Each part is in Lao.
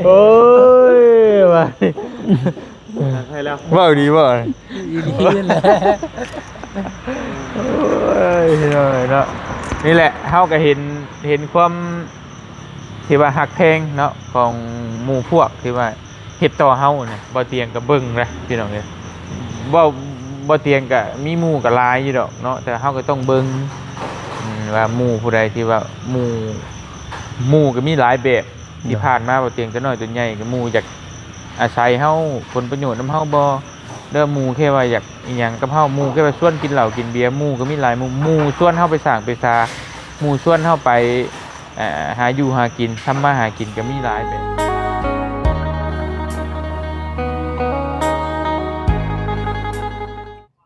ໂອ້ຍ ວ່າ ໃຫ້ແລ້ວ ເວົ້າດີບໍ່? ອີ່ຫຼີນັ້ນແຫຼະ ໂອ້ຍ ເນາະ ນີ້ແຫຼະ ເຮົາກໍເຫັນ ເຫັນຄວາມທີ່ວ່າຮັກແພງເນາະ ຂອງໝູ່ພວກທີ່ວ່າ ເຮັດຕໍ່ເຮົານະ ບໍ່ຕຽງກໍເບິ່ງນະພີ່ນ້ອງເອີຍ. ເວົ້າ ບໍ່ຕຽງກໍມີໝູ່ກໍຫຼາຍຢູ່ດອກເນາະ ແຕ່ເຮົາກໍຕ້ອງເບິ່ງ ອືມ ວ່າໝູ່ຜູ້ໃດທີ່ວ່າໝູ່ ໝູ່ກໍມີຫຼາຍແບບ. ທີ່ຜ່ານມາບໍ່ຕຽງ ແຕ່ນ້ອຍຈົນໃຫຍ່ ກໍໝູ່ຢາກອາໄສເຮົາ ຜົນປະໂຫຍດນຳເຮົາບໍ່ ແລ້ວໝູ່ແຄ່ວ່າຢາກອີ່ຫຍັງກັບເຮົາ ໝູ່ແຄ່ວ່າຊວນກິນເຫຼົ້າກິນເບຍ ໝູ່ກໍມີຫຼາຍໝູ່ ໝູ່ຊວນເຮົາໄປສ້າງໄປສາ ໝູ່ຊວນເຮົາໄປ ເອີ ຫາຢູ່ຫາກິນ ທຳມາຫາກິນກໍມີຫຼາຍແບບ.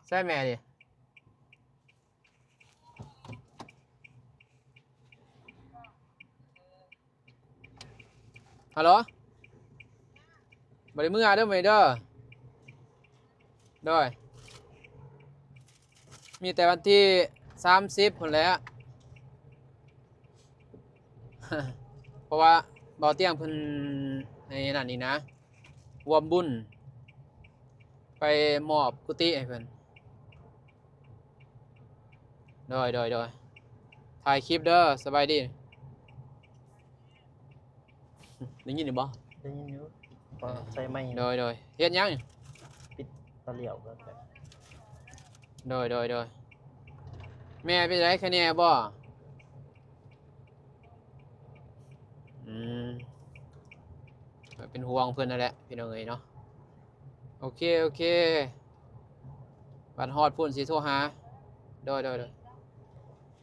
ໃສ່ແມ່ດິ ຮັລໂຫຼ ບໍ່ໄດ້ເມືອເດີມື້ນີ້ເດີ. ໂດຍ ມີແຕ່ວັນທີສາມສິບພຸ້ນແຫຼະ ເພາະວ່າບໍ່ຕຽງເພິ່ນໃຫ້ນັ້ນອີກນະ ຮ່ວມບຸນ ໄປມອບກຸຕິໃຫ້ເພິ່ນ. ໂດຍ ໂດຍ ໂດຍ ຖ່າຍຄລິບເດີ ສະບາຍດີ. ໄດ້ຍິນຢູ່ບໍ່? ໄດ້ຍິນຢູ່ ພໍໃສ່ໄມ. ໂດຍ ໂດຍ ເຮັດຫຍັງ? ປິດຕາຫຼຽວກ່ອນ. ໂດຍ ໂດຍ ໂດຍ ແມ່ເປັນໃດ ໄຄແນ່ບໍ່? ອືມ ເປັນຫ່ວງເພິ່ນນັ້ນແຫຼະ ພີ່ນ້ອງເອີຍເນາະ. ໂອເຄ ໂອເຄ ບັດຮອດພຸ້ນຊິໂທຫາ. ໂດຍ ໂດຍ ໂດຍ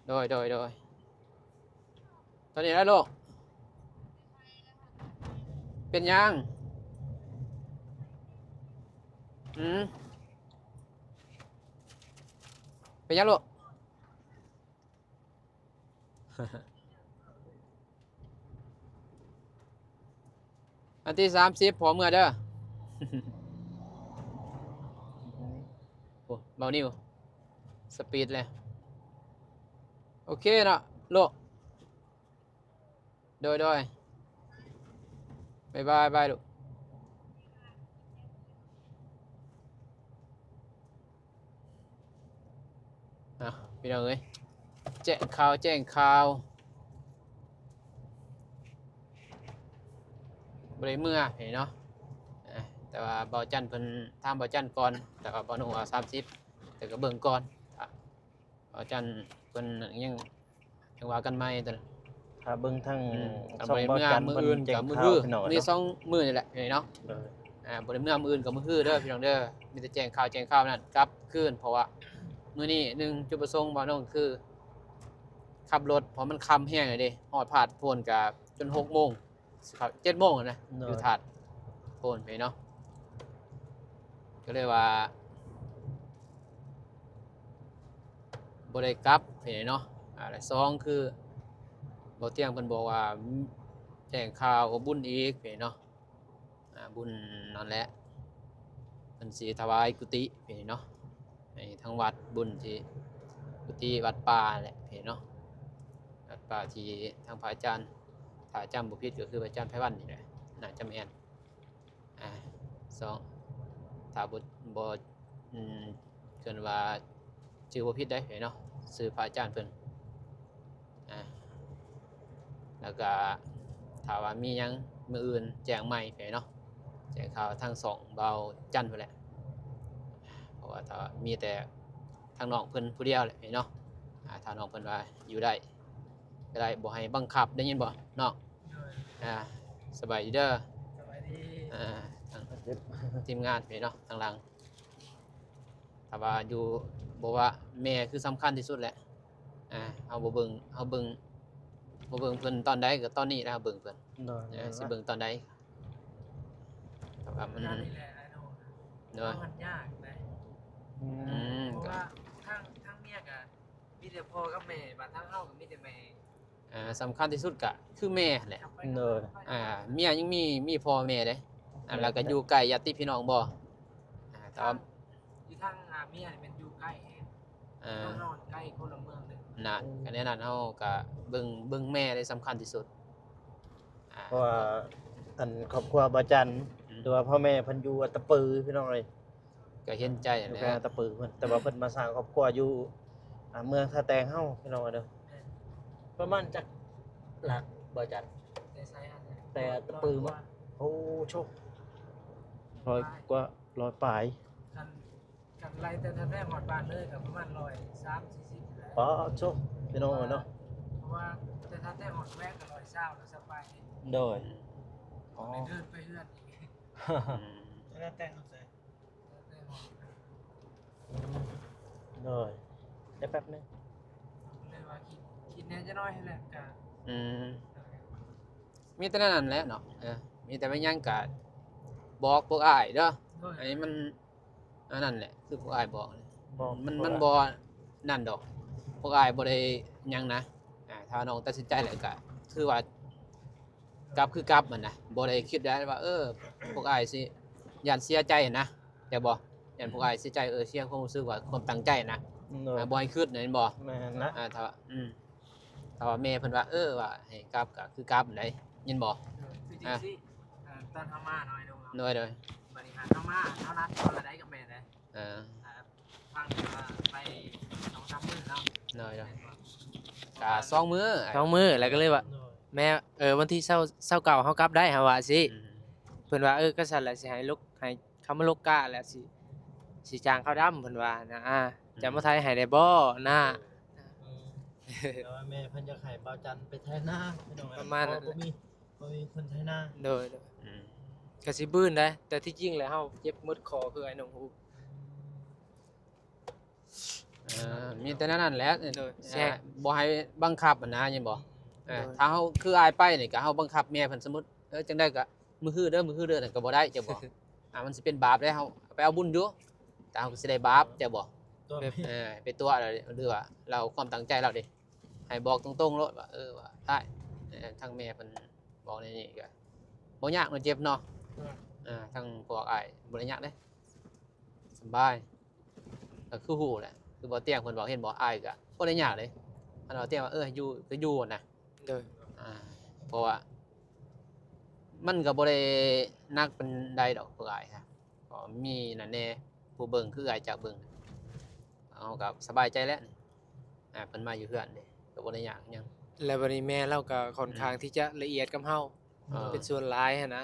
ໂດຍ ໂດຍ ໂດຍ. ຕອນນີ້ລະລູກ ເປັນຫຍັງ? ອືມ ເປັນຫຍັງລູກ? ວັນທີສາມສິບ ພໍ່ເມືອເດີ. ໂອ້ ເບົານິ້ວ ສະປີດເລີຍ. ໂອເຄເນາະລູກ. ໂດຍ ໂດຍ ບາຍບາຍ ບາຍລູກ. ເອົາ ພີ່ນ້ອງເອີຍ ແຈ້ງຂ່າວ ແຈ້ງຂ່າວ ບໍ່ໄດ້ເມືອເນາະ. ເອີ ແຕ່ວ່າເບົາຈັນເພິ່ນຖາມເບົາຈັນກ່ອນ ແຕ່ວ່າເບົານຸວ່າສາມສິບ ແຕ່ກໍເບິ່ງກ່ອນ ເບົາຈັນເພິ່ນຍັງ ຈັ່ງວ່າກັນໃໝ່. ຖ້າເບິ່ງທາງ ອືມ ຊ່ອງເບົາຈັນ ມື້ອື່ນກໍມື້ຮື ມີສອງມື້ນີ້ແຫຼະເນາະ. ອ່າ ບໍ່ໄດ້ເມືອມື້ອື່ນກໍມື້ຮືເດີພີ່ນ້ອງເດີ. ມີແຕ່ແຈ້ງຂ່າວ ແຈ້ງຂ່າວນັ້ນກັບຄືນ ເພາະວ່າມື້ນີ້ໜຶ່ງຈຸດປະສົງບ່າວນ້ອງຄືຂັບລົດ ເພາະມັນຄ່ຳແຮງເດ້ ຮອດພາດໂພນກໍຈົນຫົກໂມງ ຊິເຂົ້າເຈັດໂມງແລ້ວນະ ໂດຍ ຢູ່ທາດໂພນໄປເນາະ. ກໍເລີຍວ່າບໍ່ໄດ້ກັບໄປເນາະ. ອ່າ ແລະສອງຄືບໍ່ຕຽງເພິ່ນບອກວ່າແຈ້ງຂ່າວວ່າບຸນອີກໄປເນາະ. ອ່າ ບຸນນັ້ນແຫຼະ ເພິ່ນຊິຖວາຍກຸຕິໄປເນາະ ໃຫ້ທາງວັດ ບຸນທີ່ກຸຕິວັດປ່າແຫຼະເນາະ. ວັດປ່າທີ່ທາງພະອາຈານ ຖ້າຈຳບໍ່ຜິດກໍຄືພະອາຈານໄພວັນນີ້ແຫຼະ ໜ້າຈະແມ່ນ. ອ່າ ສອງ ຖ້າບໍ່ ບໍ່ ອືມ ເອີ້ນວ່າຊື່ບໍ່ຜິດໃດເນາະ ຊື່ພະອາຈານເພິ່ນ. ອ່າ ແລ້ວກະຖ້າວ່າມີຫຍັງມື້ອື່ນແຈ້ງໃໝ່ໄປເນາະ ແຈ້ງຂ່າວທາງຊ່ອງບ່າວຈັນພຸ້ນແຫຼະ. ເພາະວ່າຖ້າມີແຕ່ທາງນ້ອງເພິ່ນຜູ້ດຽວແຫຼະເນາະ. ອ່າ ຖ້ານ້ອງເພິ່ນວ່າຢູ່ໄດ້ກໍໄດ້ ບໍ່ໃຫ້ບັງຄັບ ໄດ້ຍິນບໍ່ນ້ອງ? ໂດຍ ອ່າ ສະບາຍດີເດີ ສະບາຍດີ ອ່າ ທາງທີມງານໄປເນາະ ທາງຫຼັງ. ຖ້າວ່າຢູ່ ບໍ່ວ່າແມ່ຄືສຳຄັນທີ່ສຸດແຫຼະ. ອ່າ ເຮົາບໍ່ເບິ່ງ ເຮົາເບິ່ງ ບໍ່ເບິ່ງເພິ່ນຕອນໃດກໍຕອນນີ້ແຫຼະ ເຮົາເບິ່ງເພິ່ນ. ໂດຍ ເອີ ຊິເບິ່ງຕອນໃດ ແຕ່ວ່າມັນ ໂດຍ ມັນຍາກເດ້. ອືມ ອືມ ເພາະວ່າທາງ ທາງເມຍກໍມີແຕ່ພໍ່ກັບແມ່ ບາດທາງເຮົາກໍມີແຕ່ແມ່. ອ່າ ສຳຄັນທີ່ສຸດກະຄືແມ່ຫັ້ນແຫຼະ. ໂດຍ ອ່າ ເມຍຍັງມີ ມີພໍ່ແມ່ເດ້ ອ່າ ແລ້ວກະຢູ່ໃກ້ຍາດຕິພີ່ນ້ອງບໍ່? ອ່າ ແຕ່ວ່າຢູ່ທາງ ອ່າ ເມຍນີ້ແມ່ນຢູ່ໃກ້ແຮງ ອ່າ ນອນໃກ້ຄົນລະເມືອງເດ້. ນະ ກະແນວນັ້ນ ເຮົາກະເບິ່ງ ເບິ່ງແມ່ໄດ້ສຳຄັນທີ່ສຸດ ອ່າ ເພາະວ່າອັນຄອບຄົວບ່າວຈັນ ອືມ ຫຼືວ່າພໍ່ແມ່ເພິ່ນຢູ່ອັດຕະປື ພີ່ນ້ອງເອີຍ ກະເຫັນໃຈຫັ້ນແຫຼະ ຢູ່ແຂວງອັດຕະປືເພິ່ນ ແຕ່ວ່າເພິ່ນມາສ້າງຄອບຄົວຢູ່ ອ່າ ເມືອງທ່າແຕງເຮົາ ພີ່ນ້ອງເອີຍເດີ. ປະມານຈັກຫຼັກ ບ່າວຈັນ? ແຕ່ໃສຫັ້ນ ແຕ່ອັດຕະປືມາ ໂອ້ ໂຊ ຮ້ອຍກວ່າ ຮ້ອຍປາຍ ຄັນ ຄັນໄລ່ແຕ່ທ່າແຕງຮອດບ້ານເລີຍກໍປະມານຮ້ອຍສາມສີ່ສິບແຫຼະ. ປາໂທ້ ພີ່ນ້ອງເອີຍເນາະ ເພາະວ່າແຕ່ທ່າແຕງຮອດແຂວງກໍຮ້ອຍຊາວແລ້ວ ສະບາຍ. ໂດຍ ອືມ ອໍ ເດີນໄປເຮືອນອີກ. ອືມ ແຕ່ທ່າແຕງຮອດໃສ? ໂດຍ ໄດ້ແປັບໜຶ່ງ ເລີຍວ່າຄິດ ຄິດແດ່ຈັກໜ້ອຍຫັ້ນແຫຼະ ກະ ອືມ ມີແຕ່ນັ້ນແຫຼະເນາະ ເອີ ມີແຕ່ວ່າຫຍັງກະບອກພວກອ້າຍເດີ ໂດຍ ໃຫ້ມັນ ອັນນັ້ນແຫຼະ ຄືພວກອ້າຍບອກ ບອກ ມັນ ພວກ ມັນບໍ່ນັ້ນດອກ ພວກອ້າຍບໍ່ໄດ້ຫຍັງນະ ອ່າ ຖ້ານ້ອງຕັດສິນໃຈແລ້ວກະຄືວ່າກັບຄືກັບຫັ້ນນະ ບໍ່ໄດ້ຄິດໄດ້ວ່າ ເອີ ພວກອ້າຍຊິຢ້ານເສຍໃຈນະ ແຕ່ບໍ່ ຢ້ານພວກອ້າຍເສຍໃຈ ເອີ ເສຍຄວາມຮູ້ສຶກວ່າຄວາມຕັ້ງໃຈນະ ໂດຍ ອ່າ ບໍ່ໃຫ້ຄິດນະ ເຫັນບໍ່? ແມ່ນລະ ອ່າ ຖ້າວ່າ ອືມ ຖ້າວ່າແມ່ເພິ່ນວ່າ ເອີ ວ່າໃຫ້ກັບກໍຄືກັບໄດ້ ຍິນບໍ່? ຄືຈັ່ງຊີ້ ອ່າ ຕອນເຮົາມາເນາະ ໂດຍ ໂດຍ ບັດນີ້ຫາເຮົາມາ ເຮົານັດຕອນໃດກັບແມ່ເດ້ ເອີ ອ່າ ຟັງວ່າໄປສອງສາມມື້ເນາະ ໂດຍ ໂດຍ ແມ່ນບໍ່? ກະສອງມື້ ສອງມື້ ແລ້ວກໍເລີຍວ່າ ໂດຍ ແມ່ ເອີ ວັນທີຊາວ ຊາວເກົ້າເຮົາກັບໄດ້ ເຮົາວ່າຊີ້ ອືມ ເພິ່ນວ່າ ເອີ ກະຊັ້ນລະ ຊິໃຫ້ລົກ ໃຫ້ ຄຳວ່າໂລກາແຫຼະ ຊິ ຊິຈ້າງເຂົ້າດຳ ເພິ່ນວ່ານະ ອ່າ ອືມ ຈະມາໄຖໃຫ້ໄດ້ບໍ່ນະ? ອືມ ແຕ່ວ່າແມ່ເພິ່ນຢາກໃຫ້ບ່າວຈັນໄປໄຖນາ ພີ່ນ້ອງເອີຍ ປະມານນັ້ນແຫຼະ ເພາະວ່າບໍ່ມີ ບໍ່ມີຄົນໄຖນາ ໂດຍ ໂດຍ ອືມ ກະຊິບືນໄດ໋ ແຕ່ທີ່ຈິງແລ້ວເຮົາເຈັບໝົດຂໍ້ ຄືອ້າຍນ້ອງຮູ້ ເອີ ມີແຕ່ແນວນັ້ນແຫຼະ ໂດຍ ອ່າ ບໍ່ໃຫ້ບັງຄັບຫັ້ນນະ ເຫັນບໍ່? ເອີ ໂດຍ ຖ້າເຮົາ ຄືອ້າຍໄປນີ້ ກະເຮົາບັງຄັບແມ່ເພິ່ນ ສົມມຸດ ເອີ ຈັ່ງໃດກະມື້ຮືເດີ ມື້ຮືເດີ ນັ້ນກະບໍ່ໄດ້ ເຈົ້າບໍ່? ອ່າ ມັນຊິເປັນບາບເດ້ ເຮົາໄປເອົາບຸນຢູ່ ແຕ່ເຮົາກະຊິໄດ້ບາບ ເຈົ້າບໍ່? ແບບ ເອີ ໄປຕົວະລາວ ຫຼືວ່າລາວຄວາມຕັ້ງໃຈລາວເດ້ ໃຫ້ບອກຕົງໆໂລດວ່າ ເອີ ວ່າອ້າຍ ເອີ ທາງແມ່ເພິ່ນບອກແນວນີ້ກະບໍ່ຍາກເນາະ ເຈັບເນາະ ເອີ ທາງພວກອ້າຍບໍ່ໄດ້ຍາກເດ້ ສະບາຍ ກໍຄືຮູ້ແຫຼະ ຄືບໍ່ຕຽງເພິ່ນບອກ ເຫັນບໍ່ ອ້າຍກໍບໍ່ໄດ້ຍາກເດ້ ຄັນວ່າຕຽງວ່າ ເອີ ຢູ່ກໍຢູ່ນະ ໂດຍ ອ່າ ເພາະວ່າມັນກໍບໍ່ໄດ້ໜັກປານໃດດອກ ພວກອ້າຍນະ ກໍມີນັ້ນແດ່ ຜູ້ເບິ່ງຄືອ້າຍຈັກເບິ່ງ ເຮົາກໍສະບາຍໃຈແລ້ວ ອ່າ ເພິ່ນມາຢູ່ເຮືອນເດ້ ກໍບໍ່ໄດ້ຍາກຫຍັງ ແລ້ວບັດນີ້ແມ່ລາວກໍຂ້ອນຂ້າງ ອືມ ທີ່ຈະລະອຽດກັບເຮົາ ເອີ ເປັນສ່ວນຫຼາຍຫັ້ນນະ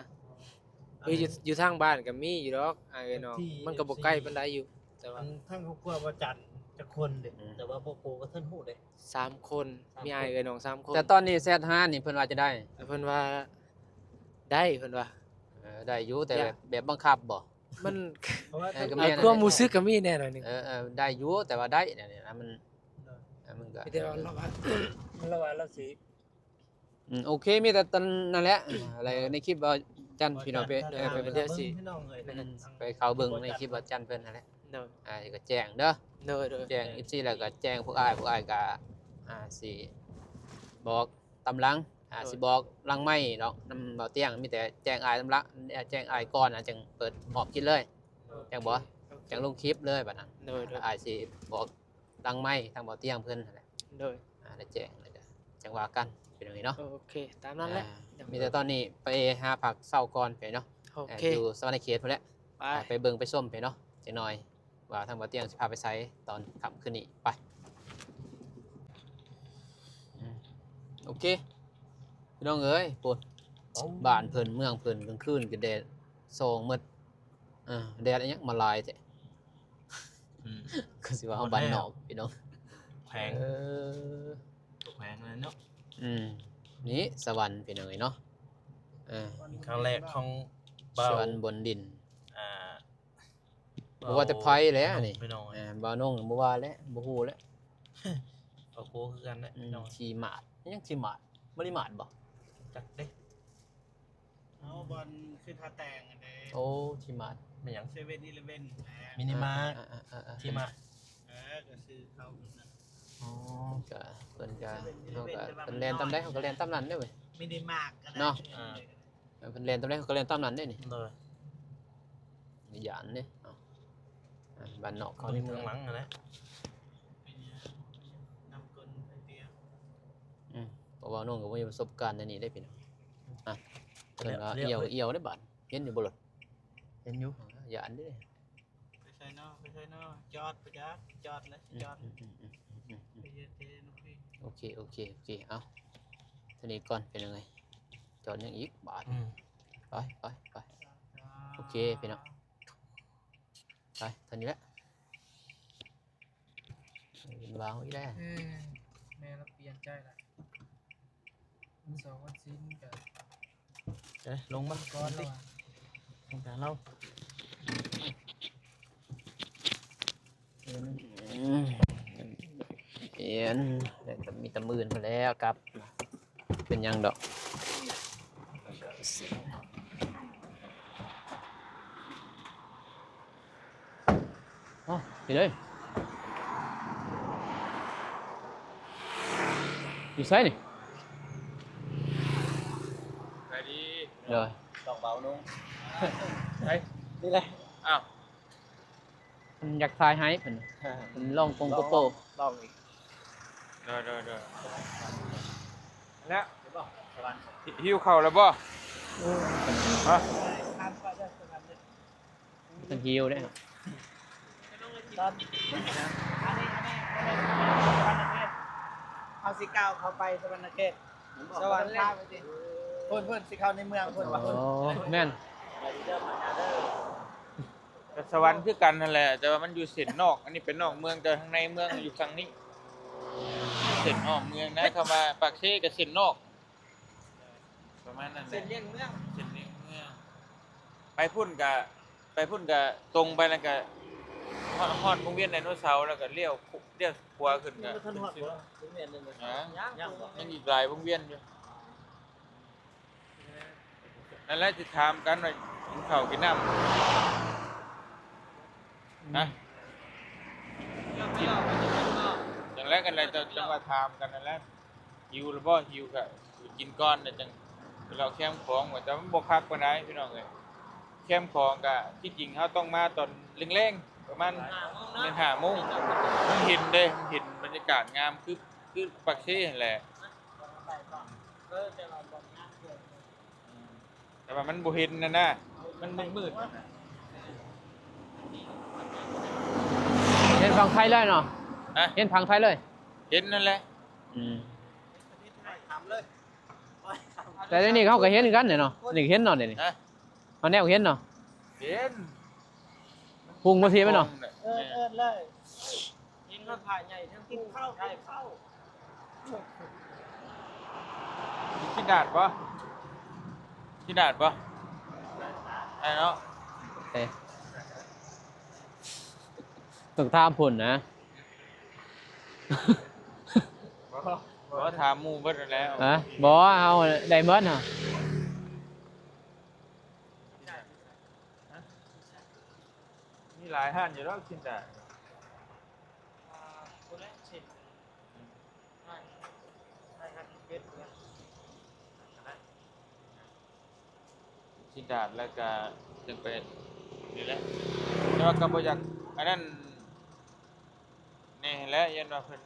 ເອີ ຢູ່ ຢູ່ທາງບ້ານກໍມີຢູ່ດອກ ອ້າຍເອີຍນ້ອງ ທີ່ ມັນກໍບໍ່ໄກປານໃດຢູ່ ແຕ່ວ່າ ອັນທາງຄອບຄົວບ່າວຈັນຈັກຄົນເດ້ ອືມ ແຕ່ວ່າພໍ່ປູບໍ່ທັນຮູ້ເດ້ ສາມຄົນ ສາມຄົນ ມີອ້າຍເອີຍນ້ອງສາມຄົນ ແຕ່ຕອນນີ້ແຊັດຫານີ້ເພິ່ນວ່າຈັ່ງໃດ? ເພິ່ນວ່າໄດ້ ເພິ່ນວ່າ ເອີ ໄດ້ຢູ່ ແຕ່ແບບ ແບບບັງຄັບບໍ່? ມັນ ເພາະວ່າ ເອີ ກໍແມ່ນ ຄວາມຮູ້ສຶກກໍມີແດ່ໜ້ອຍໜຶ່ງ ເອີ ເອີ ໄດ້ຢູ່ ແຕ່ວ່າໄດ້ ອັນນີ້ນະ ມັນ ໂດຍ ເອີ ມັນກໍ ມີແຕ່ວ່າລາວວ່າ ລາວວ່າລາວຊິ ອືມ ໂອເຄ ມີແຕ່ຕອນນັ້ນແຫຼະ ອາ ແລ້ວໃນຄລິບບ່າວຈັນ ພີ່ນ້ອງໄປ ເອີ ໄປເບິ່ງ ພີ່ນ້ອງເອີຍ ອືມ ໄປເຂົ້າເບິ່ງໃນຄລິບບ່າວຈັນເພິ່ນຫັ້ນແຫຼະ ໂດຍ ອ່າ ກໍແຈ້ງເດີ ໂດຍ ໂດຍ ແຈ້ງ ເອັຟຊີ ແລ້ວກໍແຈ້ງພວກອ້າຍ ພວກອ້າຍກໍ ອ່າ ຊິບອກຕາມຫຼັງ ອ່າ ໂດຍ ຊິບອກຫຼັງໄມດອກ ນຳບ່າວຕຽງ ມີແຕ່ແຈ້ງອ້າຍຕາມຫຼັງ ແຈ້ງອ້າຍກ່ອນ ອ່າ ຈັ່ງເປີດມອບກິນເລີຍ ໂອເຄ ຈັ່ງບໍ່ ໂອເຄ ຈັ່ງລົງຄລິບເລີຍບາດນັ້ນ ໂດຍ ໂດຍ ອ້າຍຊິບອກ ຫຼັງໄມທາງບ່າວຕຽງເພິ່ນຫັ້ນແຫຼະ ໂດຍ ອ່າ ໄດ້ແຈ້ງແລ້ວກະຈັ່ງວ່າກັນ ເປັນຫຍັງນີ້ເນາະ ໂອເຄ ຕາມນັ້ນແຫຼະ ອ່າ ມີແຕ່ຕອນນີ້ໄປຫາພັກເຊົາກ່ອນໄປເນາະ ໂອເຄ ອ່າ ຢູ່ສະຫວັນນະເຂດພຸ້ນແຫຼະ ໄປ ອ່າ ໄປເບິ່ງໄປຊົມໄປເນາະ ຈັກໜ້ອຍວ່າທາງບ່າວຕຽງຊິພາໄປໃສຕອນຄ່ຳຄືນນີ້ ໄປ ອືມ ໂອເຄ ພີ່ນ້ອງເອີຍ ພຸ້ນ ໂອ້ ບ້ານເພິ່ນເມືອງເພິ່ນ ກາງຄືນກໍແດດສ່ອງໝົດ ອ່າ ແດດອີຫຍັງມາຫຼາຍແທ້ ອືມ ກໍຊິວ່າເຮົາບ້ານນອກພີ່ນ້ອງ ແຂວງ ເອີ ຕົວແຂວງນັ້ນເນາະ ອືມ ນີ້ສະຫວັນພີ່ນ້ອງເອີຍເນາະ ເອີ ຄັ້ງແລກຂອງບ່າວ ສະຫວັນບົນດິນ ອ່າ ບໍ່ວ່າແຕ່ໃຜແຫຼະນີ້ ພີ່ນ້ອງ ອ່າ ບ່າວນົງບໍ່ວ່າແຫຼະ ບໍ່ຮູ້ແຫຼະ ເອົາໂຄຄືກັນແຫຼະ ອືມ ພີ່ນ້ອງ ທີມາດ ຫຍັງທີມາດ ມາລິມາດບໍ່ ຈັກເດ້ ເອົາ ບ່ອນຄືທ່າແຕງຫັ້ນເດ້ ໂອ້ ທີມາດ ແມ່ນຫຍັງ ເຊເວັນອີເລເວັນ ມິນິມາດ ອ່າໆໆໆ ທີມາດ ເອີ ກໍຊື່ເຂົານັ້ນ ອໍ ກໍເພິ່ນກໍ ເຮົາກໍ ເພິ່ນແລ່ນຕາມໃດ ເຮົາກໍແລ່ນຕາມນັ້ນເດ້ເວີຍ ມິນິມາດກໍໄດ້ເນາະ ອ່າ ເອີ ເພິ່ນແລ່ນຕາມໃດ ເຮົາກໍແລ່ນຕາມນັ້ນເດ້ນີ້ ໂດຍ ຢ່າຢ້ານເດ້ ເອົາ ອ່າ ບ້ານນອກເຂົານີ້ ທາງຫຼັງຫັ້ນແຫຼະ ນຳກົນໄປ າະວ່ານ້ອງກໍບໍ່ມີປະສົບການໃນນີ້ເດ້ພີ່ນ້ອງ. ອ່ະ ເພິ່ນວ່າ ແລ້ວ ອ່ຽວ ເອີ່ຍ ອ່ຽວເດ້ບາດ ເຫັນຢູ່ບໍ່ລົດ? ເຫັນຢູ່. ຢ້ານເດ້. ໄປໃສນໍ ໄປໃສນໍ ຈອດໄປຈັກ ຈອດແລ້ວ ອືມ ຈອດ ອືມ ອືມ ອືມ ອືມ ອືມ ໂອເຄ ໂອເຄ ໂອເຄ ເອົາ ເທົ່ານີ້ກ່ອນ ເປັນຫຍັງ ຈອດຫຍັງອີກບາດ. ອືມ ໄປ ໄປ ໄປ ໂອເຄ ພີ່ນ້ອງ ໄປ ເທົ່ານີ້ແຫຼະ ວາງອີກແລ້ວ. ເອີ ແມ່ລະປ່ຽນໃຈລະ ວັນເສົາວັນສິນກໍ ເອີ ລົງມາກ່ອນລະ ລົງໄປຫາລາວ. ອືມ ແມ່ນ ແລ້ວກໍມີແຕ່ມື້ອື່ນພຸ້ນແຫຼະກັບ ເປັນຫຍັງດອກ. ເອົ້າ ເຮັດເລີຍ ຢູ່ໃສນີ້? ສະບາຍດີ ໂດຍ ນ້ອງເບົານຸ່ງ ໄປ ນີ້ແຫຼະ ອ້າວ ເພິ່ນຢາກຖ່າຍໃຫ້ເພິ່ນ ເພິ່ນລອງກົງໂກໂປ ລອງອີກ ໂດຍ ໂດຍ ໂດຍ ແລ້ວ ຫິວເຂົ້າແລ້ວບໍ່? ຮະ? ເພິ່ນຫິວເດ້ ເຮົາຊິກ້າວເຂົ້າໄປສະຫວັນນະເຂດ ສະຫວັນ ເພິ່ນ ເພິ່ນຊິເຂົ້າໃນເມືອງເພິ່ນວ່າ. ໂອ້ ແມ່ນ ກໍສະຫວັນຄືກັນຫັ້ນແຫຼະ ແຕ່ວ່າມັນຢູ່ເສັ້ນນອກ ອັນນີ້ເປັນນອກເມືອງ ແຕ່ທາງໃນເມືອງຢູ່ຝັ່ງນີ້ ເສັ້ນອ້ອມເມືອງນະ ຄຳວ່າປາກເຊກໍເສັ້ນນອກ ປະມານນັ້ນແຫຼະ ເສັ້ນລຽງເມືອງ ເສັ້ນລຽງເມືອງ ໄປພຸ້ນກະ ໄປພຸ້ນກະຕົງໄປ ແລ້ວກະຮອດ ຮອດວົງວຽນໄດໂນເສົາ ແລ້ວກະລ້ຽວ ລ້ຽວຂວາຂຶ້ນກະ ຍັງບໍ່ທັນຮອດວງວຽນນັ້ນເລີຍ ຍັງ ຍັງບໍ່ ຍັງອີກຫຼາຍວົງວຽນຢູ່. ນັ້ນແຫຼະ ຊິຖາມກັນວ່າກິນເຂົ້າກິນນ້ຳ ອືມ ນະ ກິນ ຈັ່ງໃດກໍໄດ້ ຈັ່ງວ່າຖາມກັນນັ້ນແຫຼະ ຫິວແລ້ວບໍ່? ຫິວກໍກິນກ່ອນ ແລ້ວຈັ່ງໄປເລາະແຄມຂອງ ວ່າ ແຕ່ມັນບໍ່ຄັກປານໃດພີ່ນ້ອງເອີຍ ແຄມຂອງກໍ ທີ່ຈິງເຮົາຕ້ອງມາຕອນແລງໆ ປະມານ ຫ້າໂມງເນາະ ແມ່ນ ຫ້າໂມງ ມັນເຫັນເດ້ ມັນເຫັນບັນຍາກາດງາມ ຄື ຄືປາກເຊຫັ້ນແຫຼະ. ເອີ ແຕ່ວ່າບໍ່ງາມເກີນ ອືມ ແຕ່ວ່າມັນບໍ່ເຫັນຫັ້ນນະ ມັນມືດໆ ຫັ້ນນະ. ເຫັນຝັ່ງໄທເລີຍເນາະ? ຮະ? ເຫັນຝັ່ງໄທເລີຍ? ເຫັນນັ້ນແຫຼະ. ອືມ ແຕ່ດຽວນີ້ເຮົາກໍເຫັນຄືກັນເນາະ ນີ້ເຫັນເນາະ ດຽວນີ້ ຮະ? ເຮົາແນວເຫັນເນາະ? ເຫັນ ພຸ່ງມາພີ້ແມ່ນເນາະ? ເອີ ເອີ ເລີຍ ເຫັນຮອດຜາໃຫຍ່ເທິງພູ ກິນເຂົ້າ ກິນເຂົ້າ ຊິດາດບໍ່? ຊິດາດບໍ່? ໄດ້ເນາະ ເອີ ຕ້ອງຖາມພຸ້ນນະ. ບໍ່ ບໍ່ ຖາມໝູ່ເບິດຫັ້ນແຫຼະ. ຮະ? ບໍ່ ເຮົາໄດ້ເໝິດຫັ້ນ. ມີຫຼາຍຮ້ານຢູ່ດອກຊີ້ນດາດ. ອ່າ ບໍ່ໄດ້ຊີ້ນ ຮ້ານ ຮ້ານເປັດ ຊີ້ນດາດ ແລ້ວກະຈັ່ງໄປນີ້ແຫຼະ. ແຕ່ວ່າກໍບໍ່ຢາກອັນນັ້ນແດ່ແຫຼະ ຢ້ານວ່າເພິ່ນ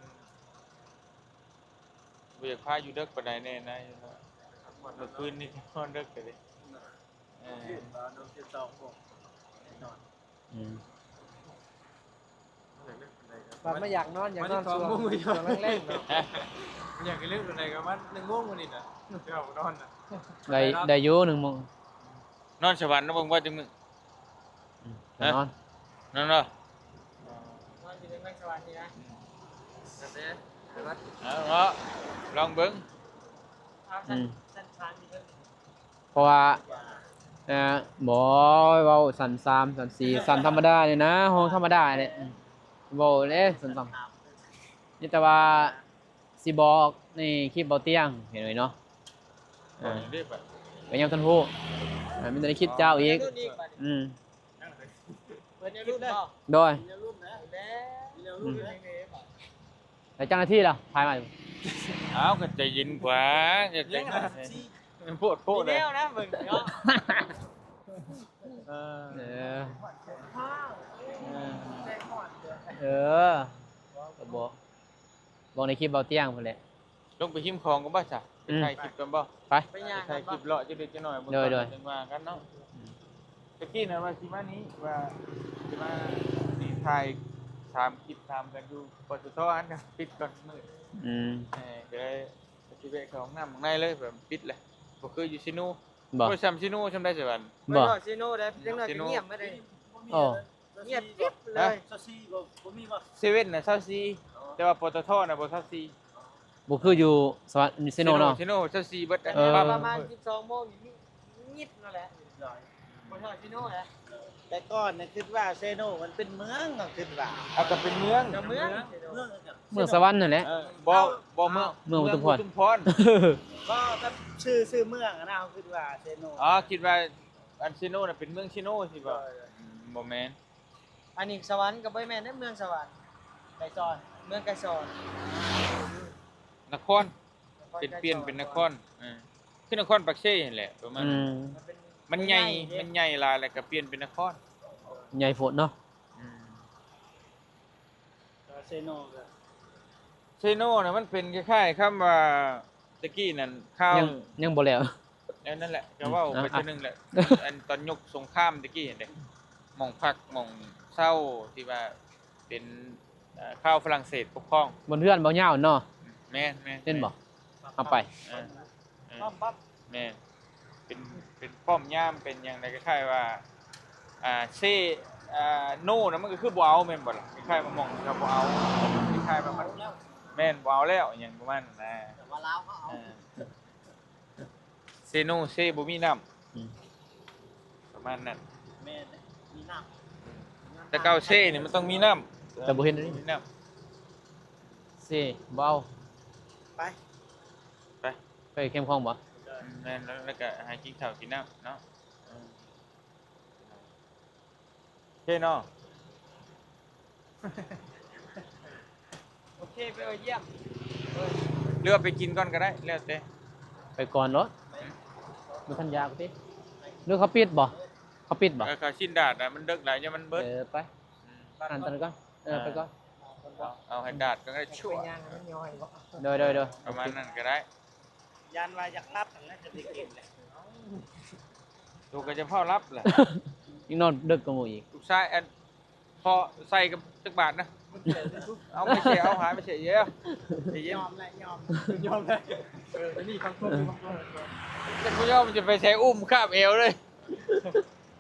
ບໍ່ຢາກພາຢູ່ເດິກປານໃດແດ່ນະ. ມື້ຄືນນີ້ນອນເດິກເລີຍ. ເອີ ອືມ ບັດມາຢາກນອນ ຢາກນອນຊ່ວງ ຊ່ວງແລງໆເນາະ. ຢາກເລິກປານໃດກໍປະມານໜຶ່ງໂມງມື້ນີ້ນະ ຈະເຂົ້ານອນນະ. ໄດ້ ໄດ້ຢູ່ໜຶ່ງໂມງ. ນອນສະຫວັນນະ ເບິ່ງວ່າຈັກມື້. ອືມ ນອນ ນອນເນາະ ນອນຢູ່ໃນເມືອງສະຫວັນນີ້ນະ. ອືມ ເອົາເນາະ ລອງເບິ່ງ. ອືມ ເພາະວ່າ ເອີ ບໍ່ ເວົ້າຊັ້ນສາມ ຊັ້ນສີ່ ຊັ້ນທຳມະດານີ້ນະ ຫ້ອງທຳມະດານີ້ແຫຼະ. ອືມ ເວົ້າເດ້ຊັ້ນສາມ ມີແຕ່ວ່າຊິບອກໃນຄລິບເບົາຕຽງ ເຫັນໄວ້ເນາະ. ເອີ ກໍຍັງບໍ່ທັນຮູ້ ເອີ ມີແຕ່ໃນຄລິບເຈົ້າອີກ. ອືມ ເພິ່ນຍັງລຸ້ນບໍ່? ໂດຍ ອືມ ແລ້ວເຈົ້າໜ້າທີ່ລະ ພາຍມາ. ເອົາ ກໍໃຈເຢັນກວ່າ ຢ່າໃຈຮ້ອນ ໂພດໂພດ ມີແນວນະເບິ່ງເນາະ. ເອີ ເອີ ເອີ ກໍບອກ ບອກໃນຄລິບເບົາຕຽງພຸ້ນແຫຼະ. ລົງໄປຮິມຂອງກ່ອນບໍ່ຊະ? ໄປ ອືມ ຖ່າຍຄລິບກ່ອນບໍ່? ໄປ ໄປ ຖ່າຍຄລິບເລາະຈັກເລັກຈັກນ້ອຍ ບໍ່ ໂດຍ ໂດຍ ຈັງວ່າກັນເນາະ. ອືມ ຕະກີ້ນະວ່າຊິມານີ້ ວ່າຊິມານີ້ ຖ່າຍສາມຄລິບ ສາມກັນຢູ່ ປຕທ ອັນປິດກ່ອນມື້. ອືມ ເອີ ກໍເລີຍຊິແວະເຂົ້າຫ້ອງນ້ຳຂ້າງໃນເລີຍ ແບບປິດແຫຼະ ບໍ່ຄືຢູ່ເຊໂນ. ບໍ່ ບໍ່ຊ່ຳເຊໂນຊ່ຳໃດສະຫວັນ. ບໍ່ ເຊໂນໄດ້ ຈັກໜ້ອຍກໍງຽບໝົດເດ້. ໂອ້ ງຽບກຣິບເລີຍ. ຊາວສີ່ບໍ່ ບໍ່ມີບໍ່? ເຊເວັນນະຊາວສີ່ ອໍ ແຕ່ວ່າ ປຕທ ນະບໍ່ຊາວສີ່. ບໍ່ຄືຢູ່ສະຫວັນ ຢູ່ເຊໂນເນາະ. ເຊໂນຊາວສີ່ເບິດ. ເອີ ປະມານສິບສອງໂມງນີ້ງຽບແລ້ວແຫຼະ ບໍ່ເທົ່າເຊໂນແຫຼະ. ແຕ່ກ່ອນນະຄິດວ່າເຊໂນມັນເປັນເມືອງເນາະ ຄິດວ່າ. ເອົາ ກໍເປັນເມືອງ ກໍເມືອງ ເມືອງ ເມືອງສະຫວັນນັ້ນແຫຼະ. ເອີ ບໍ່ ບໍ່ ເມືອງ ເມືອງອຸທຸມພອນ ອຸທຸມພອນ. ບໍ່ ກັບຊື່ ຊື່ເມືອງຫັ້ນນະ ເຮົາຄິດວ່າເຊໂນ. ອໍ ຄິດວ່າ ອັນເຊໂນນະເປັນເມືອງເຊໂນຊິບໍ່? ໂດຍ ໂດຍ ອືມ ບໍ່ແມ່ນ. ອັນນີ້ສະຫວັນກໍບໍ່ແມ່ນເດ້ ເມືອງສະຫວັນ ໄກສອນ ເມືອງໄກສອນ ນະຄອນ ນະຄອນ ເປັນ ໄກສອນ ປ່ຽນເປັນນະຄອນ. ເອີ ຄືນະຄອນປາກເຊຫັ້ນແຫຼະ ປະມານນັ້ນ. ອືມ ມັນໃຫຍ່ ມັນໃຫຍ່ຫຼາຍ ແລ້ວກໍປ່ຽນເປັນນະຄອນ. ໃຫຍ່ໂພດເນາະ. ອືມ ແຕ່ວ່າເຊໂນກໍ ເຊໂນນະ ມັນເປັນຄ້າຍໆ ຄຳວ່າ ຕະກີ້ນັ້ນຂ່າວ ຍັງ ຍັງບໍ່ແລ້ວ. ແນວນັ້ນແຫຼະ ກໍເວົ້າໄປ ອືມ ເທື່ອໜຶ່ງແຫຼະ. ອ່ະ ອັນຕອນຍຸກສົງຄາມຕະກີ້ຫັ້ນເດ້ ໝ່ອງພັກໝ່ອງເຊົາທີ່ວ່າເປັນ ເອີ ຂ່າວຝຣັ່ງເສດປົກຄອງ ບ່ອນເຮືອນເບົາຍາວເນາະ. ແມ່ນໆ ເຫັນບໍ່? ເອົາໄປ ເອີ ປ້ອມ ປ້ອມ ແມ່ນ ເປັນ ເປັນປ້ອມຍາມ ເປັນຫຍັງໃດ ຄ້າຍໆວ່າ ອ່າ ເຊ ອ່າ ໂນນະ ມັນກໍຄືບໍ່ເອົາແມ່ນບໍ່ລະ? ຄ້າຍໆວ່າໝ່ອງກໍບໍ່ເອົາ ຄ້າຍໆວ່າມັນ ແມ່ນ ບໍ່ເອົາແລ້ວ ຫຍັງປະມານນັ້ນນະ. ແຕ່ວ່າລາວເຂົາເອົາ ເອີ ເຊໂນເຊບໍ່ມີນ້ຳ. ອືມ ປະມານນັ້ນ. ແມ່ນ ມີນ້ຳ. ແຕ່ເກົ່າເຊນີ້ມັນຕ້ອງມີນ້ຳ. ແຕ່ບໍ່ເຫັນ ມີນ້ຳ ເຊບໍ່ເອົາ. ໄປ ໄປ ໄປແຄມຂອງບໍ່? ແມ່ນ ແລ້ວ ແລ້ວກໍຫາກິນເຂົ້າກິນນ້ຳເນາະ. ເອີ ໂອເຄເນາະ. ໂອເຄ ໄປເອົາຢ້ຽມ ເອີ ຫຼືວ່າໄປກິນກ່ອນກໍໄດ້ ແລ້ວແຕ່. ໄປກ່ອນໂລດ ບໍ່ທັນຢາກຕິ ຫຼືເຂົາປິດບໍ່? ເຂົາປິດບໍ່? ເອີ ເຂົາຊີ້ນດາດນະ ມັນເດິກຫຼາຍ ຢ້ານມັນເບິດ. ເອີ ໄປ ອືມ ອ່ານຕົວນີ້ກ່ອນ. ເອີ ເອີ ໄປກ່ອນ ເອົາ ເອົາໃຫ້ດາດກ່ອນກໍໄດ້. ໂດຍ ໂດຍ ໂດຍ ປະມານນັ້ນກໍໄດ້. ຢ້ານວ່າຢາກຫຼັບຫັ້ນແຫຼະ ຈະໄດ້ກິນແຫຼະ. ໂຕກໍຈະເຝົ້າຫຼັບແຫຼະ ຍັງນອນເດິກກວ່າໝູ່ອີກ. ລູກຊາຍ ອັນ ພໍໃສ່ກັບຈັກບາດນະ? ເອົາໄປເສຍ ເອົາຫາໄປເສຍເຍອະ. ຍອມແຫຼະ ຍອມ ຍອມແຫຼະ. ເອີ ອັນນີ້ຄຳໂທດ ຄຳໂທດ ແຕ່ບໍ່ຍອມຈະໄປໃສ່ ອຸ້ມຄາບແອວເລີຍ.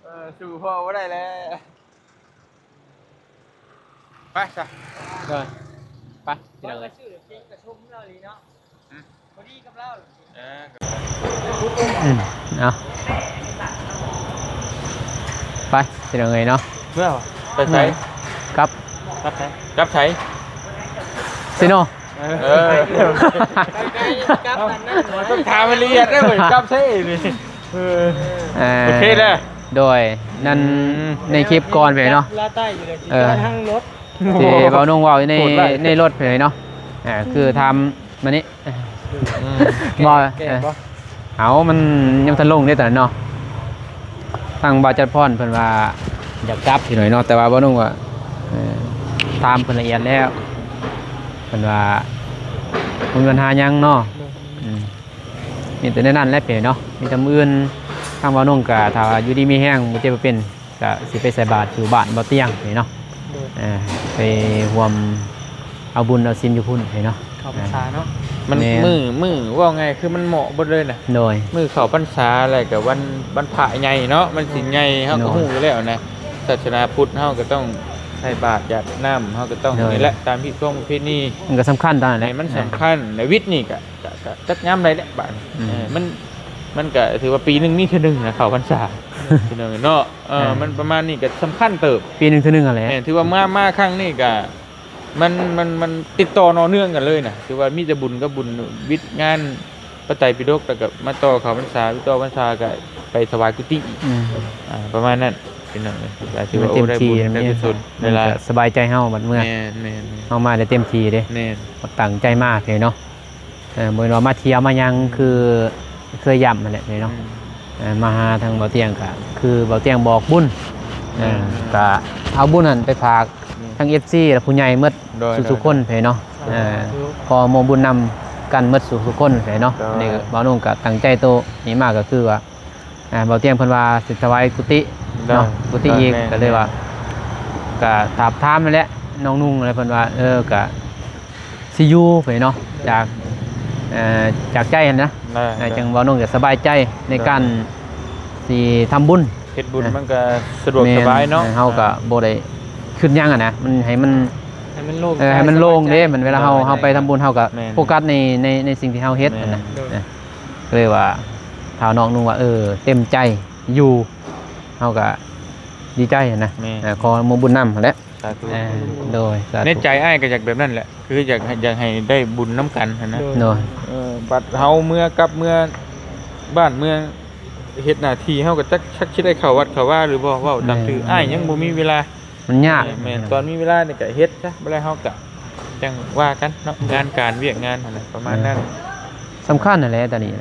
ເອີ ສູ້ພໍ່ບໍ່ໄດ້ແລ້ວ. ໄປຊະ ເດີ ໄປ ພີ່ນ້ອງເອີຍ. ອືມ ພໍດີກັບລາວ. ເອີ ອືມ ເອົາ ໄປ ພີ່ນ້ອງເອີຍເນາະ. ເມື່ອ ໄປໃສ? ກັບ ກັບໃສ? ກັບໃສ? ເຊໂນ. ເອີ ເອີ ກັບອັນນັ້ນ ຕ້ອງຖາມໃຫ້ລະອຽດເດີ ກັບໃສນີ້. ເອີ ເອີ ໂອເຄແລ້ວ. ໂດຍ ນັ້ນ ອືມ ໃນຄລິບກ່ອນໄປເນາະ ລາວໃຕ້ຢູ່ເລີຍ ເອີ ທາງລົດ ທີ່ເວົ້ານ້ອງເວົ້າຢູ່ໃນ ໂຫດຮ້າຍ ໃນລົດໄປເນາະ. ອ່າ ອືມ ຄືຖາມມານີ້ ອືມ ບໍ່ ແກ່ ແກ່ບໍ່ ເອີ ເອົາ ມັນຍັງບໍ່ທັນລົງເດ້ຕອນນັ້ນເນາະ. ທາງບ່າວຈັດພອນເພິ່ນວ່າຢາກກັບຢູ່ໜ້ອຍເນາະ ແຕ່ວ່າບ່າວໜຸ່ມວ່າ ເອີ ຖາມເພິ່ນລະອຽດແລ້ວ ເພິ່ນວ່າບໍ່ມີບັນຫາຫຍັງເນາະ. ໂດຍ ອືມ ມີແຕ່ແນວນັ້ນແຫຼະເພິ່ນເນາະ. ມີແຕ່ມື້ອື່ນທາງບ່າວໜຸ່ມກະ ຖ້າວ່າຢູ່ດີມີແຮງ ບໍ່ເຈັບບໍ່ເປັນ ກະຊິໄປໃສ່ບາດຢູ່ບ້ານບ່າວຕຽງນີ້ເນາະ. ໂດຍ ເອີ ໄປຮ່ວມເອົາບຸນເອົາສິນຢູ່ພຸ້ນນີ້ເນາະ ເຂົ້າພັນສາເນາະ. ມັນ ແມ່ນ ມື້ ມື້ເວົ້າງ່າຍຄືມັນເໝາະເບິດເລີຍນະ. ໂດຍ ມື້ເຂົ້າພັນສາ ແລ້ວກະວັນ ວັນພະໃຫຍ່ເນາະ ວັນສິນໃຫຍ່ ເຮົາກໍ ໂດຍ ຮູ້ຢູ່ແລ້ວນະ ສາສະໜາພຸດເຮົາກໍຕ້ອງໃສ່ບາດຢາດນ້ຳ ເຮົາກໍຕ້ອງ ໂດຍ ນີ້ແຫຼະ ຕາມຮີດຄອງປະເພນີ ມັນກໍສຳຄັນຕອນນັ້ນແຫຼະ. ແມ່ນ ມັນ ເອີ ສຳຄັນ ແລະ ວິດນີ້ກໍ ກະ ກະຈັດຍາມໃດແຫຼະບາດນີ້. ອືມ ເອີ ມັນ ມັນກະຖືວ່າປີໜຶ່ງມີເທື່ອໜຶ່ງນະ ເຂົ້າພັນສາ ເທື່ອໜຶ່ງເນາະ. ເອີ ເອີ ມັນປະມານນີ້ກະສຳຄັນເຕີບ ປີໜຶ່ງເທື່ອໜຶ່ງຫັ້ນແຫຼະ. ແມ່ນ ຖືວ່າມາ ມາຄັ້ງນີ້ກະ ມັນ ມັນ ມັນຕິດຕໍ່ຕໍ່ເນື່ອງກັນເລີຍນະ ຖືວ່າມີແຕ່ບຸນກັບບຸນ ວິດງານພະໄຕປິດົກ ແລ້ວກະມາຕໍ່ເຂົ້າພັນສາ ຕໍ່ພັນສາກະໄປຖວາຍກຸຕິອີກ. ອືມ ອ່າ ປະມານນັ້ນ ພີ່ນ້ອງເອີຍ ກະຖືວ່າ ໂອ້ ໄດ້ບຸນໄດ້ກຸສົນ ມັນກະສະບາຍໃຈເຮົາບັດເມື່ອ ແມ່ນໆໆ ເຮົາມາໄດ້ເຕັມທີ່ເດ້. ແມ່ນ ຕັ້ງໃຈມາເລີຍເນາະ. ເອີ ບໍ່ແມ່ນວ່າມາທ່ຽວມາຫຍັງ ອືມ ຄືເຄີຍຢ້ຳຫັ້ນແຫຼະເນາະ. ອືມ ເອີ ມາຫາທາງບ່າວຕຽງກະຄືບ່າວຕຽງບອກບຸນ ອືມ ເອີ ກະເອົາບຸນຫັ້ນໄປຝາກ ອືມ ທາງເອັຟຊີ ແລະ ຜູ້ໃຫຍ່ໝົດ ໂດຍ ທຸກໆຄົນເນາະ. ສາທຸ ເອີ ຂໍໂມບຸນນຳ ກັນໝົດສູ່ທຸກຄົນເລີຍເນາະ. ໂດຍ ນີ້ກໍບ່າວນຸ່ງກໍຕັ້ງໃຈໂຕນີ້ມາ ກໍຄືວ່າ ອ່າ ບ່າວຕຽງເພິ່ນວ່າຊິຖວາຍກຸຕິເນາະ ໂດຍ ກຸຕິອີກ ແມ່ນໆ ກໍເລີຍວ່າ ກໍຖາມ ຖາມນັ້ນແຫຼະ ນ້ອງນຸ່ງແຫຼະ ເພິ່ນວ່າ ເອີ ກໍຊິຢູ່ໄປເນາະ ຈາກ ເອີ ຈາກໃຈຫັ້ນນະ ໂດຍ ອ່າ ຈັ່ງບ່າວນຸ່ງຈະສະບາຍໃຈໃນການ ໂດຍ ຊິທຳບຸນ ເຮັດບຸນ ອ່າ ມັນກໍສະດວກ ແມ່ນ ສະບາຍເນາະ ເຮົາກໍ ອ່າ ບໍ່ໄດ້ຄິດຫຍັງຫັ້ນນະ ມັນໃຫ້ມັນ ໃຫ້ມັນໂລ່ງ ເອີ ໃຫ້ມັນໂລ່ງເດ້ ສະບາຍໃຈ ມັນເວລາເຮົາ ໂດຍ ເຮົາໄປທຳບຸນ ເຮົາກໍ ແມ່ນ ໂຟກັສໃນ ໃນ ໃນສິ່ງທີ່ເຮົາເຮັດຫັ້ນນະ ແມ່ນ ໂດຍ ອ່າ ກໍເລີຍວ່າ ຖ້ານ້ອງນຸ່ງວ່າ ເອີ ເຕັມໃຈຢູ່ ເຮົາກໍດີໃຈຫັ້ນນະ ແມ່ນ ເອີ ຂໍອະນຸໂມບຸນນຳຫັ້ນແຫຼະ ສາທຸ ເອີ ໂດຍ ສາທຸ ໃນໃຈອ້າຍກໍຢາກແບບນັ້ນແຫຼະ ຄືຢາກໃຫ້ ຢາກໃຫ້ໄດ້ບຸນນຳກັນຫັ້ນນະ ໂດຍ ໂດຍ ເອີ ບັດເຮົາເມືອກັບເມືອບ້ານເມືອ ເຮັດໜ້າທີ່ ເຮົາກໍຈັກ ຈັກຊິໄດ້ເຂົ້າວັດເຂົ້າວາຫຼືບໍ່ ເວົ້າຕາມ ແມ່ນ ຊື່ ອ້າຍຍັງບໍ່ມີເວລາ ມັນຍາກ ແມ່ນ ຕອນມີເວລານີ້ກໍເຮັດຊະ ບໍ່ແລ້ວເຮົາກໍຈັ່ງວ່າກັນເນາະ ງານການວຽກງານຫັ້ນນະ ປະມານນັ້ນ ແມ່ນ ສຳຄັນຫັ້ນແຫຼະຕອນນີ້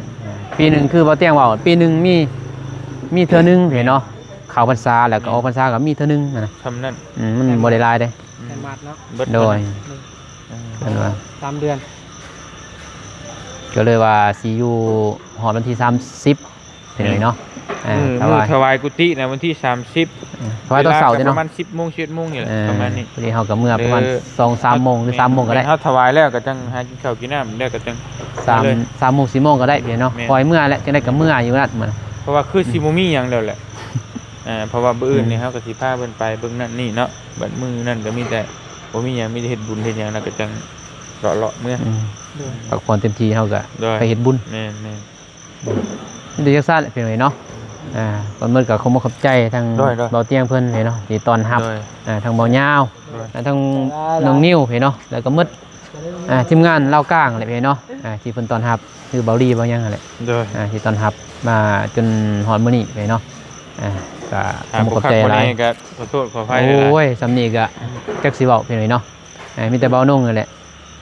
ປີໜຶ່ງ ຄືບ່າວຕຽງເວົ້າ ປີໜຶ່ງມີ ມີເທື່ອໜຶ່ງເດ້ເນາະ ເຂົ້າພັນສາ ແລ້ວກໍ ແມ່ນ ອອກພັນສາກໍມີເທື່ອໜຶ່ງຫັ້ນນະ ຊ່ຳນັ້ນ ອືມ ມັນບໍ່ໄດ້ຫຼາຍເດ້ ອືມ ແຕ່ມາດເນາະ ເບິດ ໂດຍ ເພິ່ນວ່າ ສາມເດືອນ ກໍເລີຍວ່າຊິຢູ່ຮອດວັນທີສາມສິບ ພີ່ນ້ອງເນາະ ອ່າ ມື້ ມື້ຖວາຍ ຖວາຍກຸຕິນະ ວັນທີສາມສິບ ເອີ ຖວາຍຕອນເຊົ້າເດ້ເນາະ ເວລາກໍປະມານສິບໂມງ ສິບເອັດໂມງນີ້ແຫຼະ ເອີ ປະມານນີ້ ພໍດີເຮົາກໍເມືອປະມານ ເອີ ສອງສາມໂມງ ຫຼື ສາມໂມງກໍໄດ້ ເຮົາຖວາຍແລ້ວກໍຈັ່ງຫາກິນເຂົ້າກິນນ້ຳ ແລ້ວກໍຈັ່ງ ສາມ ມາເລີຍ ສາມໂມງ ສີ່ໂມງກໍໄດ້ພີ່ນ້ອງເນາະ ແມ່ນ ຄ່ອຍເມືອແຫຼະ ຈັ່ງໃດກໍເມືອຢູ່ນັ້ນ ເພາະວ່າຄືຊິບໍ່ມີຫຍັງແລ້ວແຫຼະ ອ່າ ເພາະວ່າມື້ອື່ນນີ້ ອືມ ເຮົາກໍຊິພາເພິ່ນໄປເບິ່ງນັ້ນນີ້ເນາະ ບັດມື້ນັ້ນກໍມີແຕ່ ບໍ່ມີຫຍັງ ມີແຕ່ເຮັດບຸນເຮັດຫຍັງ ແລ້ວກໍຈັ່ງເລາະໆເມືອ ອືມ ໂດຍ ພັກຜ່ອນເຕັມທີ່ ເຮົາກໍ ໂດຍ ໄປເຮັດບຸນ ແມ່ນໆ ມີແຕ່ຈັ່ງຊັ້ນແຫຼະພີ່ນ້ອງເນາະ ອ່າ ກ່ອນໝົດກໍຂໍຂອບໃຈທາງ ໂດຍໆ ບ່າວຕຽງເພິ່ນເນາະ ທີ່ຕ້ອນຮັບ ໂດຍ ອ່າ ທາງບ່າວຍາວ ໂດຍ ແລະ ທາງນ້ອງນິວເນາະ ແລ້ວກໍໝົດ ອ່າ ທີມງານລາວກາງແຫຼະພີ່ນ້ອງເນາະ ອ່າ ທີ່ເພິ່ນຕ້ອນຮັບ ຄືບ່າວລີ ບ່າວຫຍັງຫັ້ນແຫຼະ ໂດຍ ອ່າ ທີ່ຕ້ອນຮັບມາຈົນຮອດມື້ນີ້ເນາະ ອ່າ ກໍ ອ່າ ຂອບໃຈຫຼາຍ ບໍ່ຄັກບໍ່ແນ່ກໍຂໍໂທດຂໍອະໄພ ໂອ້ຍ ສ່ຳນີ້ກໍຈັກຊິເວົ້າພີ່ນ້ອງເນາະ ອ່າ ມີແຕ່ບ່າວນຸ່ງນັ້ນແຫຼະ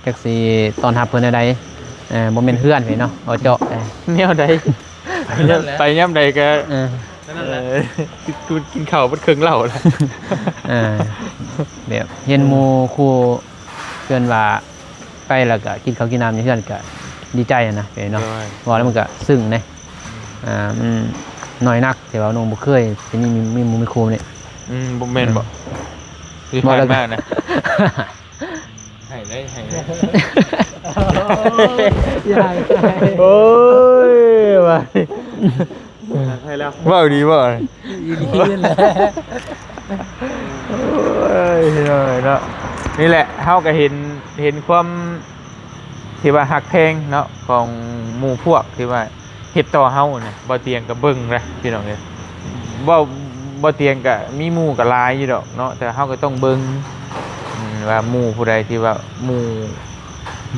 ຈັກຊິຕ້ອນຮັບເພິ່ນແນວໃດ ເອີ ບໍ່ແມ່ນເຮືອນເດ້ເນາະ ເອົາເຈາະ ແນວໃດ ໄປຍາມໃດກໍ ເອີ ເອີ ກິນ ກິນເຂົ້າເບິດເຄິ່ງເຫຼົ້າແລ້ວ ເອີ ແບບເຫັນໝູ່ຄູ່ເພື່ອນວ່າໄປແລ້ວກໍກິນເຂົ້າກິນນ້ຳຢູ່ເຮືອນກໍດີໃຈຫັ້ນນະ ເນາະ ໂດຍ ເວົ້າແລ້ວມັນກໍຊຶ້ງເດ້ ອ່າ ມັນນ້ອຍນັກທີ່ວ່ານ້ອງບໍ່ເຄີຍຊິມີ ມີໝູ່ມີຄູ່ນີ້ ອືມ ບໍ່ແມ່ນບໍ່ ອືມ ທີ່ຜ່ານມານະ ໃຫ້ເລີຍ ໃຫ້ເລີຍ ຢ່າ ຢ່າ ໂອ້ຍ ວ່າ ໃຫ້ແລ້ວ ເວົ້າດີບໍ່ ອີ່ຫຼີແຫຼະ ໂອ້ຍ ເນາະ ນີ້ແຫຼະ ເຮົາກໍເຫັນ ເຫັນຄວາມທີ່ວ່າຮັກແພງເນາະ ຂອງໝູ່ພວກທີ່ວ່າ ເຮັດຕໍ່ເຮົານະ ບໍ່ຕຽງກໍເບິ່ງນະພີ່ນ້ອງເອີຍ ເວົ້າ ບໍ່ຕຽງກໍມີໝູ່ກໍຫຼາຍຢູ່ດອກເນາະ ແຕ່ເຮົາກໍຕ້ອງເບິ່ງ ອືມ ວ່າໝູ່ຜູ້ໃດທີ່ວ່າໝູ່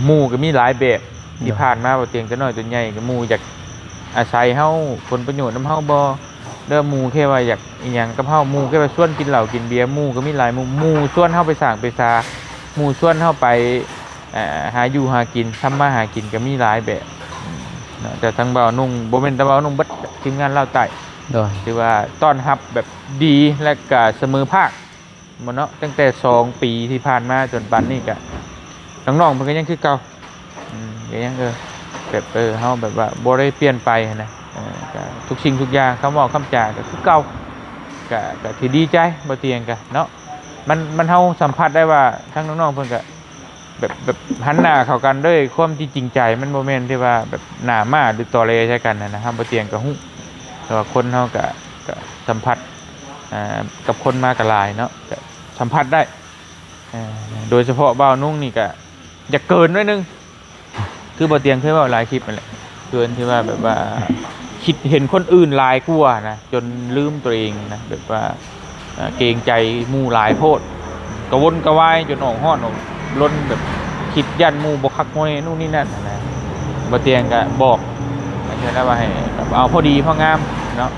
ໝູ່ກໍມີຫຼາຍແບບ ອືມ ທີ່ຜ່ານມາ ບໍ່ຕຽງແຕ່ນ້ອຍຈົນໃຫຍ່ ກໍໝູ່ຢາກອາໄສເຮົາ ຜົນປະໂຫຍດນຳເຮົາບໍ່ ຫຼືໝູ່ແຄ່ວ່າຢາກອີ່ຫຍັງກັບເຮົາ ໝູ່ແຄ່ວ່າຊວນກິນເຫຼົ້າກິນເບຍ ໝູ່ກໍມີຫຼາຍໝູ່ ໝູ່ຊວນເຮົາໄປສ້າງໄປສາ ໝູ່ຊວນເຮົາໄປ ອ່າ ຫາຢູ່ຫາກິນ ທຳມາຫາກິນກໍມີຫຼາຍແບບເນາະ ແຕ່ທາງບ່າວນຸ່ງ ບໍ່ແມ່ນແຕ່ບ່າວນຸ່ງ ເບິດທີມງານລາວໃຕ້ ໂດຍ ຖືວ່າຕ້ອນຮັບແບບດີ ແລະກະສະເໝີພາກໝົດເນາະ ຕັ້ງແຕ່ສອງປີທີ່ຜ່ານມາຈົນປານນີ້ກະ ນ້ອງໆເພິ່ນກໍຍັງຄືເກົ່າ ອືມ ກໍຍັງ ເອີ ແບບ ເອີ ເຮົາແບບວ່າບໍ່ໄດ້ປ່ຽນໄປຫັ້ນນະ ເອີ ກະທຸກສິ່ງທຸກຢ່າງ ຄຳເວົ້າຄຳຈາກໍຄືເກົ່າ ກະ ກະຖືດີໃຈ ບໍ່ຕຽງກະເນາະ ມັນ ມັນ ເຮົາສຳຜັດໄດ້ວ່າທາງນ້ອງໆເພິ່ນກະ ແບບ ແບບຫັນໜ້າເຂົ້າກັນດ້ວຍຄວາມທີ່ຈິງໃຈ ມັນບໍ່ແມ່ນທີ່ວ່າແບບໜ້າມ້າ ຫຼື ຕໍແຫຼໃສ່ກັນຫັ້ນນະ ເຮົາບໍ່ຕຽງກໍຮູ້ ແຕ່ວ່າຄົນເຮົາກໍ ກໍສຳຜັດ ອ່າ ກັບຄົນມາກໍຫຼາຍເນາະ ກໍສຳຜັດໄດ້ ເອີ ໂດຍສະເພາະບ່າວນຸ່ງນີ້ກໍຢາກເກີນໜ້ອຍໜຶ່ງ ຄືບໍ່ຕຽງເຄີຍເວົ້າຫຼາຍຄລິບຫັ້ນແຫຼະ ເກີນທີ່ວ່າແບບວ່າຄິດເຫັນຄົນອື່ນຫຼາຍກວ່ານະ ຈົນລືມຕົວເອງນະ ແບບວ່າ ອ່າ ເກງໃຈໝູ່ຫຼາຍໂພດ ກະວົນກະວາຍຈົນອອກຮ້ອນອອກລົນ ແບບຄິດຢ້ານໝູ່ບໍ່ຄັກບໍ່ແນ່ ໂນ່ນນີ້ນັ້ນຫັ້ນນະ ບໍ່ຕຽງກະບອກ ເພິ່ນວ່າໃຫ້ເອົາພໍດີພໍງາມເນາະ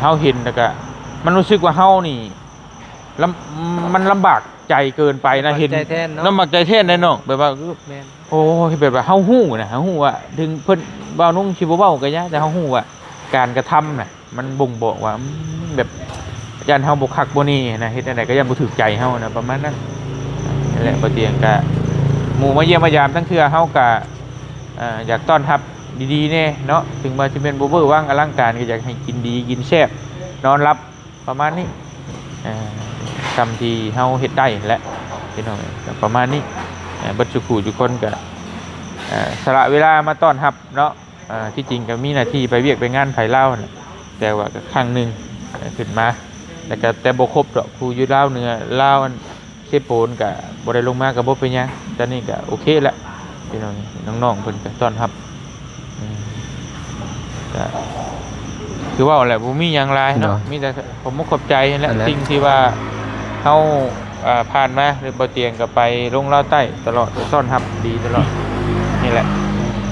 ເຮົາເຫັນແລ້ວກະ ມັນຮູ້ສຶກວ່າເຮົານີ້ ລຳ ມັນລຳບາກໃຈເກີນໄປນະ ເຫັນ ລຳບາກໃຈແທນເນາະ ລຳບາກໃຈແທນໄດ໋ນ້ອງ ແບບວ່າ ແມ່ນ ໂອ້ຍ ແບບວ່າເຮົາຮູ້ນະ ເຮົາຮູ້ວ່າ ເຖິງເພິ່ນ ບ່າວນຸ່ງຊິບໍ່ເວົ້າກໍຢ່າ ແຕ່ເຮົາຮູ້ວ່າການກະທຳນະ ມັນບົ່ງບອກວ່າ ອືມ ແບບຢ້ານເຮົາບໍ່ຄັກບໍ່ແນ່ນະ ເຮັດແນວໃດກໍຢ້ານບໍ່ຖືກໃຈເຮົານະ ປະມານນັ້ນ ນັ້ນແຫຼະ ບໍ່ຕຽງກະ ໝູ່ມາຢ້ຽມມາຢາມ ລາງເທື່ອເຮົາກະ ອ່າ ຢາກຕ້ອນຮັບດີໆແດ່ເນາະ ເຖິງວ່າຊິແມ່ນບໍ່ເວີຫວ່າງອະລັງການ ກໍຢາກໃຫ້ກິນດີກິນແຊບນອນຫຼັບ ປະມານນີ້ ເອີ ສ່ຳທີ່ເຮົາເຮັດໄດ້ແຫຼະ ພີ່ນ້ອງເອີຍ ກໍປະມານນີ້ ເອີ ເບິດສູ່ຜູ້ສູ່ຄົນກໍ ເອີ ສະຫຼະເວລາມາຕ້ອນຮັບເນາະ ເອີ ທີ່ຈິງກໍມີໜ້າທີ່ໄປວຽກໄປງານໃຜລາວຫັ້ນແຫຼະ ແຕ່ວ່າກໍຄັ້ງໜຶ່ງ ເອີ ຂຶ້ນມາ ແລ້ວກໍແຕ່ບໍ່ຄົບດອກ ຜູ້ຢູ່ລາວເໜືອ ລາວອັນ ເຊໂປນກະບໍ່ໄດ້ລົງມາກະບໍ່ເປັນຫຍັງ ຕອນນີ້ກະໂອເຄລະ ພີ່ນ້ອງ ນ້ອງໆເພິ່ນກະຕ້ອນຮັບ ອືມ ກະຄືເວົ້າແຫຼະ ບໍ່ມີຫຍັງຫຼາຍເນາະ ໂດຍ ມີແຕ່ຂອບມຸກຂອບໃຈຫັ້ນແຫຼະ ນັ້ນແຫຼະ ສິ່ງທີ່ວ່າເຮົາ ເອີ ຜ່ານມາ ຫຼືບໍ່ຕຽງກະໄປລົງລາວໃຕ້ຕະຫຼອດ ຕ້ອນຮັບດີຕະຫຼອດ ນີ້ແຫຼະ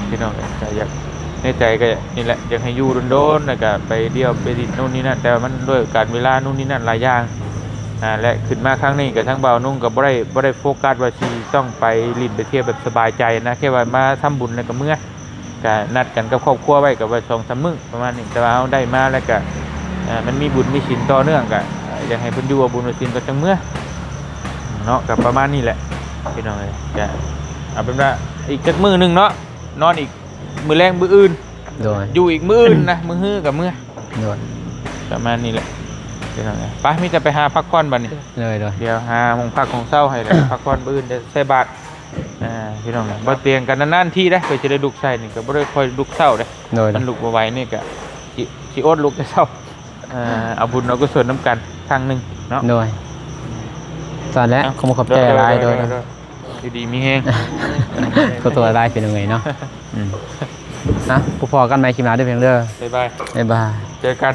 ພີ່ນ້ອງ ກະຢາກ ໃນໃຈກໍນີ້ແຫຼະ ຢາກໃຫ້ຢູ່ດົນໆ ແລ້ວກໍໄປທ່ຽວໄປຫຼິ້ນໂນ່ນນີ້ນັ້ນ ແຕ່ວ່າມັນດ້ວຍການເວລາໂນ່ນນີ້ນັ້ນຫຼາຍຢ່າງ ອ່າ ແລະ ຂຶ້ນມາຄັ້ງນີ້ກໍທາງບ່າວນຸ່ງກໍບໍ່ໄດ້ ບໍ່ໄດ້ໂຟກັສວ່າຊິຕ້ອງໄປຫຼິ້ນໄປທ່ຽວແບບສະບາຍໃຈນະ ແຄ່ວ່າມາທຳບຸນແລ້ວກໍເມືອ ກໍນັດກັນກັບຄອບຄົວໄວ້ກໍວ່າສອງສາມມື້ປະມານນີ້ ແຕ່ວ່າເຮົາໄດ້ມາແລ້ວກໍ ອ່າ ມັນມີບຸນມີສິນຕໍ່ເນື່ອງ ກໍຢາກໃຫ້ເພິ່ນຢູ່ເອົາບຸນເອົາສິນກ່ອນຈັ່ງເມືອເນາະ ກໍປະມານນີ້ແຫຼະ ພີ່ນ້ອງເອີຍ ກໍເອົາເປັນວ່າອີກຈັກມື້ໜຶ່ງເນາະ ນອນອີກ ມື້ແລງມື້ອື່ນ ໂດຍ ຢູ່ອີກມື້ອື່ນນະ ມື້ຮືກໍເມືອ ໂດຍ ປະມານນີ້ແຫຼະ ພີ່ນ້ອງເອີຍ ໄປ ມີແຕ່ໄປຫາພັກຜ່ອນບັດນີ້ ໂດຍ ໂດຍ ດຽວຫາຫ້ອງພັກຫ້ອງເຊົາໃຫ້ແລ້ວ ພັກຜ່ອນ ມື້ອື່ນຈະໃສ່ບາດ ອ່າ ພີ່ນ້ອງ ບໍ່ຕຽງກັນນານໆທີເດ້ ເພື່ອຈະໄດ້ລຸກໃສ່ນີ້ ກໍບໍ່ໄດ້ຄ່ອຍລຸກເຊົ້າເດ້ ໂດຍ ມັນລຸກບໍ່ໄຫວນີ້ກໍຊິ ຊິອົດລຸກແຕ່ເຊົ້າ ເອີ ເອົາບຸນເອົາກຸສົນນຳກັນຄັ້ງໜຶ່ງເນາະ ໂດຍ ສາທຸແຫຼະ ເອົ້າ ຂອບຄຸນຂອບໃຈຫຼາຍ ໂດຍ ໂດຍ ໂດຍ ໂດຍ ຢູ່ດີມີແຮງ ຂໍໂທດຫຼາຍ ພີ່ນ້ອງເອີຍເນາະ ອືມ ອ່ະ ພໍ້ກັນໃໝ່ຄລິບໜ້າເດີ ພີ່ນ້ອງເດີ ບາຍບາຍ ບາຍບາຍ ເຈີກັນ.